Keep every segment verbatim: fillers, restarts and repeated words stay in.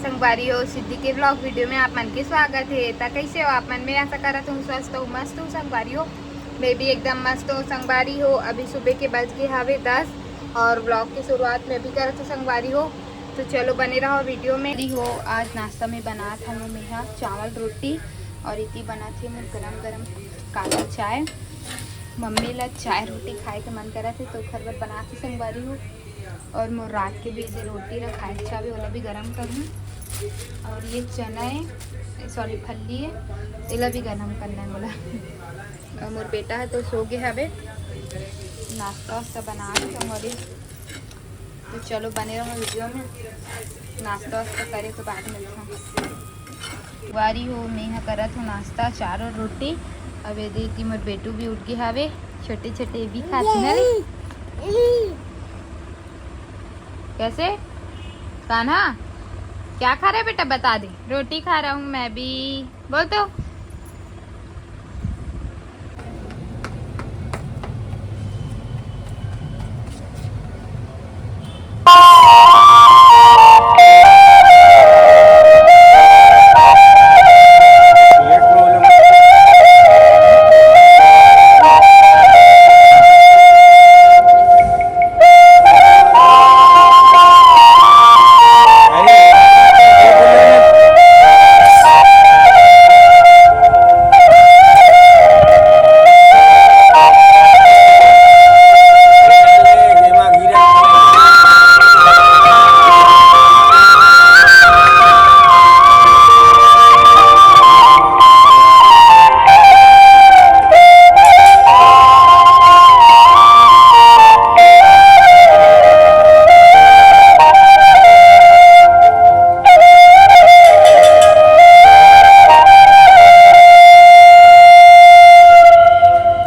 संगवारी हो, सिद्धि के vlog video में आप मन के स्वागत हे। त कइसे हो आप मन? मैं आशा करत हूँ स्वस्थ हो, मस्त हो संगवारी हो। मैं भी एकदम मस्त हो संगवारी हो। अभी सुबह के बज गे हवे दस और vlog के शुरुआत मैं भी करत हूँ संगवारी हो। तो चलो बने रहो video में। हो, आज नाश्ता में बनात हूँ मैं हा चावल रोटी और इति बनात हे मोर गरम गरम काला चाय। मम्मी ला चाय रोटी खाए के मन करत हे तो ओखर बर बनात हे संगवारी हो। और मोर रात के भी एदे रोटी रखाए के चावे, ओला भी गरम करहूँ। और ये चना है, सॉरी फल्ली है, एला भी गरम करना है मोला। और मोर बेटा है तो सो गे हवे, नाश्ता वास्ता बना के संगवारी। तो चलो बने रहो video में, नाश्ता वास्ता करे के बाद मिलते हैं। संगवारी हो, मैं ह करत हूँ नाश्ता, चार और रोटी। अब ये देखी मोर बेटू भी उठ गे हवे, छोटे छोटे भी खात ना रे। कैसे कान्हा, क्या खा रहा है बेटा, बता दे। रोटी खा रहा हूँ मैं भी, बोल तो।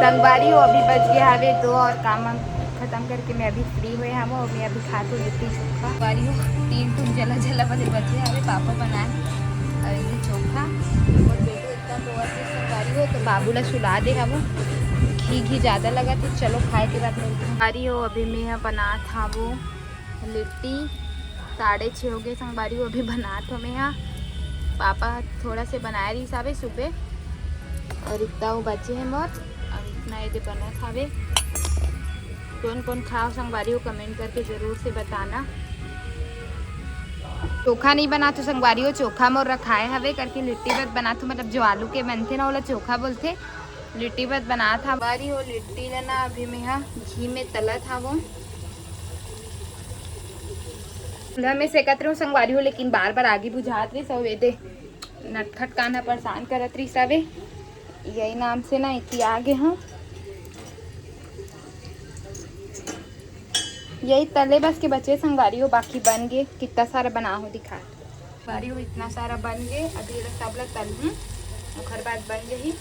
संगवारी हो, अभी बज गे हवे दो और काम वाम खत्म करके मैं अभी free हुए हवो। मैं अभी खात हूँ लिट्टी चोखा। संगवारी हो, तीन ठुन जला जला वाले बचे हवे, पापा बनाए और ये चोखा। और बेटो इतना तो और भी संगवारी हो तो बाबू ला सुला दे हवो, घी घी ज्यादा लगा तो चलो खाए के बाद मिलते हैं। संगवारी हो, अभी मैं यहाँ बनात हवो लिट्टी। साढ़े छः हो गए संगवारी हो, अभी बनात हवो मैं यहाँ। पापा थोड़ा से बनाए रहिस हवे सुबह और इतना वो बचे हैं मोर, अब इतना ये दे बनत हवे। कौन कौन खाओ संगवारी हो, comment करके जरूर से बताना। चोखा नहीं बनात हूँ संगवारी हो, चोखा मोर रखाए हवे करके लिट्टी बत बनात हूँ, मतलब जो आलू के बनथे ना ओला चोखा बोलथे। लिट्टी बत बनात हवो संगवारी हो, लिट्टी ला ना अभी मैं हा घी में तलत हवो। चूल्हा में सेकत रहूं संगवारी हो, लेकिन बार बार आगी बुझात रहिस, सब एदे नटखट कान्हा परेशान करत रहिस हवे। यही नाम से ना इति आ गे हूँ। यही तले बस के बचे संगवारी हो, बाकी बन गे। कितना सारा बना हो दिखा संगवारी हो, इतना सारा बन गे। अभी एला सब ला तलहूँ, ओखर बाद बन जाही।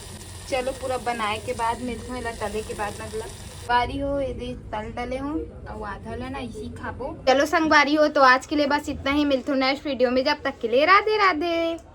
चलो पूरा बनाए के बाद मिलथों, एला तले के बाद मतलब। संगवारी हो, एदे तल डले हूँ, अउ आधा ला ना इसी खाबो। चलो संगवारी हो, तो आज के लिए बस इतना ही, मिलथों next video में, जब तक के लिए राधे राधे।